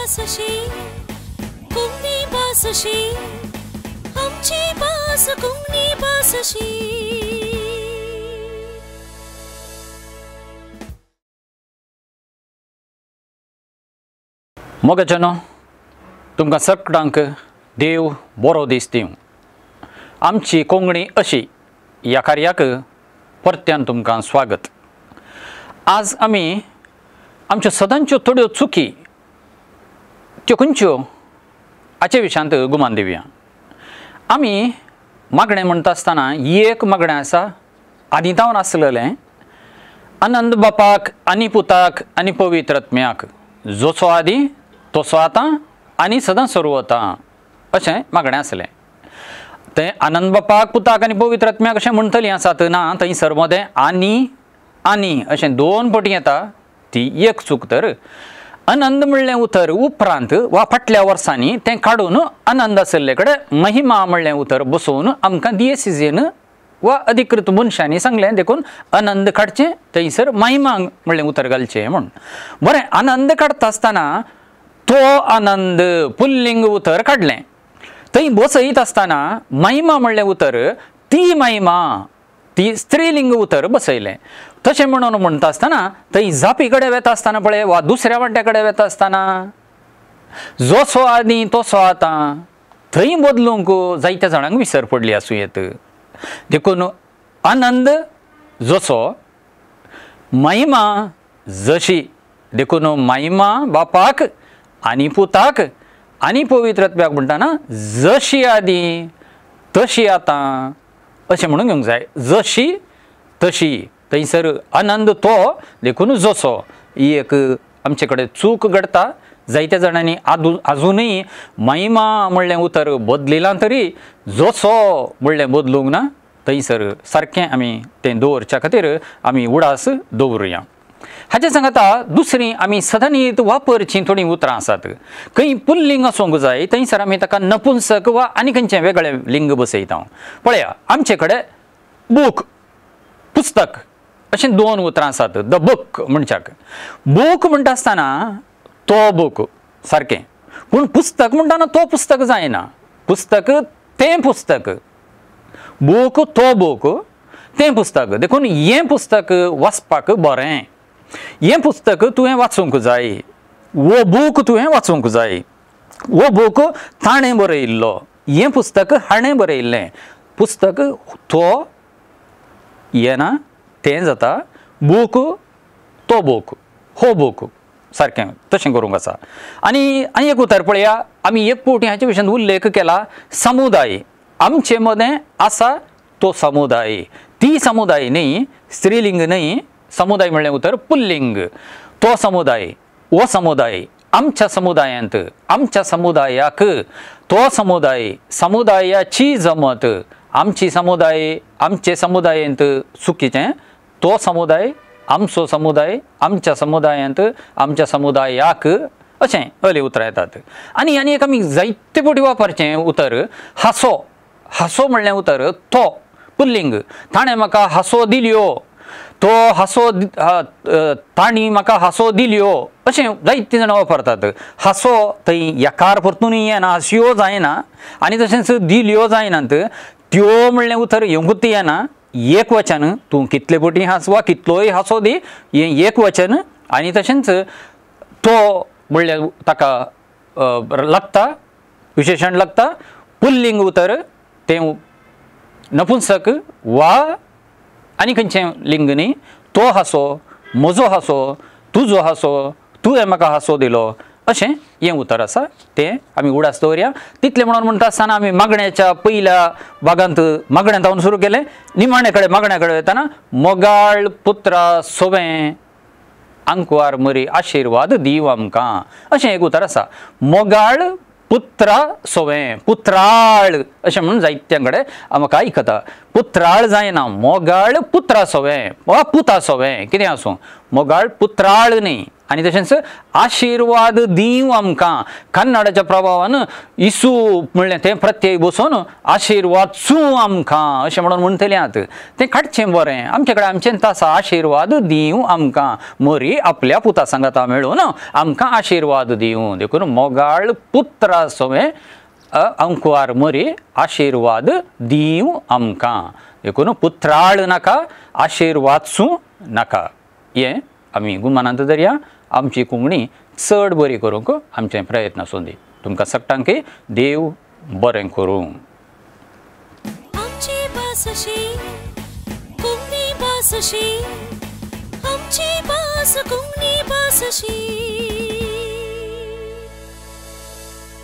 भास अशी, कोंकणी भास अशी, आमची भास कोंकणी भास अशी. मोगाच्यानो, तुमकां सगळ्यांक देव बरो दीस दिवं. आमची कोंकणी अशी ह्या कार्याक परत्यान तुमकां स्वागत. आज आमी आमच्यो सदांच्यो थोड्यो चुकी त्यो खंयच्यो हाचे विशयांत गुमान दिवया. आमी मागणें म्हणटा आसतना एक मागणें आसा आदीं तावन आसलेलें, आनंद बापाक आनी पुताक आनी पवित्र आत्म्याक, जसो आदी तसो आतां आनी सदां सर्वता अशें मागणें आसलें. तें आनंद बापाक पुताक आनी पवित्र आत्म्याक अशें म्हणटलीं आसात ना, थंयसर मदें आनी आनी अशें दोन पटी येता, ती एक चूक. तर आनंद म्हणलें उतर उपरांत वा फाटल्या वर्सांनी तें काडून आनंद आशिल्ले कडेन महिमा म्हणलें उतर बसोवन आमकां दियेसिजेन वा अधिकृत मनशांनी सांगलें, देखून आनंद काडचें थंयसर महिमा म्हणलें उतर घालचें म्हूण. बरें, आनंद काडटा आसतना तो आनंद पुल्लिंग उतर काडलें, थंय बसयत आसतना महिमा म्हणलें उतर ती महिमा ती स्त्रीलिंग उतर बसयलें. तशें म्हणून म्हणटा आसतना थंय जापी कडेन वेता आसतना पळय वा दुसऱ्या वांट्या कडेन वेता आसतना जसो आदी तसो आतां थंय बदलूंक जायत्या जाणांक विसर पडली आसूं येत. देखून आनंद जसो महिमा जशी, देखून महिमा बापाक आनी पुताक आनी पवित्र आत्म्याक म्हणटाना जशी आदी तशी आतां अशें म्हणून घेवंक जाय. जशी तशी थंयसर आनंद तो देखून जसो ही एक आमचे कडेन चूक घडटा. जायत्या जाणांनी आजुनूय महिमा म्हणलें उतर बदलिलां तरी जसो म्हणलें बदलूंक ना. थंयसर सारकें आमी तें दवरच्या खातीर आमी उडास दवरुया. हाचे सांगता दुसरी आमी सदांनीत वापरचीं थोडीं उतरां आसात. खंय पुल्लिंग आसूंक जाय थंयसर आमी ताका नपुंसक वा आनी खंयचें वेगळें लिंग बसयता. पळया, आमचे कडेन बूक पुस्तक अशें दोन उतरां आसात. The book म्हणच्याक बूक म्हणटा आसतना तो बूक सारकें, पूण पुस्तक म्हणटाना तो पुस्तक जायना. पुस्तक तें पुस्तक, बूक तो बूक तें पुस्तक. देखून हें पुस्तक वाचपाक बरें, हें पुस्तक तुवें वाचूंक जाय, वो बूक तुवें वाचूंक जाय, वो बूक ताणें बरयिल्लो, हें पुस्तक हाणें बरयिल्लें. पुस्तक तो येना तें जाता, बूक तो बूक हो बूक सारकें तशें करूंक आसा. आनी आनी एक उतर पळया, आमी एक फावटी हाचे विशयांत उल्लेख केला, समुदाय. आमचे मदें आसा तो समुदाय, ती समुदाय न्ही, स्त्रीलिंग न्ही, समुदाय म्हणलें उतर पुल्लिंग. तो समुदाय हो समुदाय, आमच्या समुदायांत आमच्या समुदायाक तो समुदाय, समुदायाची जमत, आमची समुदाय आमचे समुदायेंत चुकीचें, तो समुदाय आमचो समुदाय आमच्या समुदायांत आमच्या समुदायाक अशें अली उतरां येतात. आनी आनी एक आमी जायते फावटी वापरचें उतर हांसो. हांसो म्हणलें उतर तो पुल्लिंग, ताणें म्हाका हांसो दिल्यो, तो हांसो तांणी म्हाका हांसो दिल्यो अशें जायतीं जाणां वापरतात. हांसो थंय यकार परतूनय येना, हांसयो जायना आनी तशेंच दिल्यो जायनात. त्यो म्हणलें उतर येवंकूच येना. एक वचन, तूं कितले फावटी हांस वा कितलोय हांसो दी, हें एक वचन. आनी तशेंच तो म्हणल्यार ताका लागता विशेशण लागता, पुल्लिंग उतर तें नपुंसक वा आनी खंयचें लिंग न्ही. तो हांसो, म्हजो हांसो, तुजो हांसो, तुवें म्हाका हांसो दिलो अशें हें उतर आसा तें आमी उडास दवरया. तितलें म्हणून म्हणटा आसतना आमी मागण्याच्या पयल्या भागांत मागण्या जावन सुरू केलें, निमाणे कडेन मागण्या कडेन वतना मोगाळ पुत्रा सोवें आंकवार मरी आशिर्वाद दिव आमकां अशें एक उतर आसा. मोगाळ पुत्रा सोवें, पुत्राळ अशें म्हणून जायत्यां कडेन म्हाका आयकता. पुत्राळ जायना, मोगाळ पुत्रा सोवें वा पुता सोवें कितें आसूं, मोगाळ पुत्राळ न्ही. आनी तशेंच आशिर्वाद दिवं आमकां कन्नडाच्या प्रभावान इसू म्हणलें तें प्रत्यय बसोवन आशिर्वाद चू आमकां अशें म्हणून म्हणटलें आत तें काडचें बरें आमचे कडेन आमचें आसा आशिर्वाद दिवं आमकां मरी आपल्या पुता सांगाता मेळून आमकां आशिर्वाद दिवं देखून मोगाळ पुत्रा सोवें अंकुआर मरी आशिर्वाद दिवं आमकां देखून पुत्राळ नाका आशिर्वाद सूं नाका हें आमी गुमानांत धरया आमची कोंकणी चड बरी करूंक आमचे प्रयत्न आसूं दी तुमकां सगळ्यांक देव बरें करूं. आमची भास अशी कोंकणी भास अशी आमची भास कोंकणी भास अशी.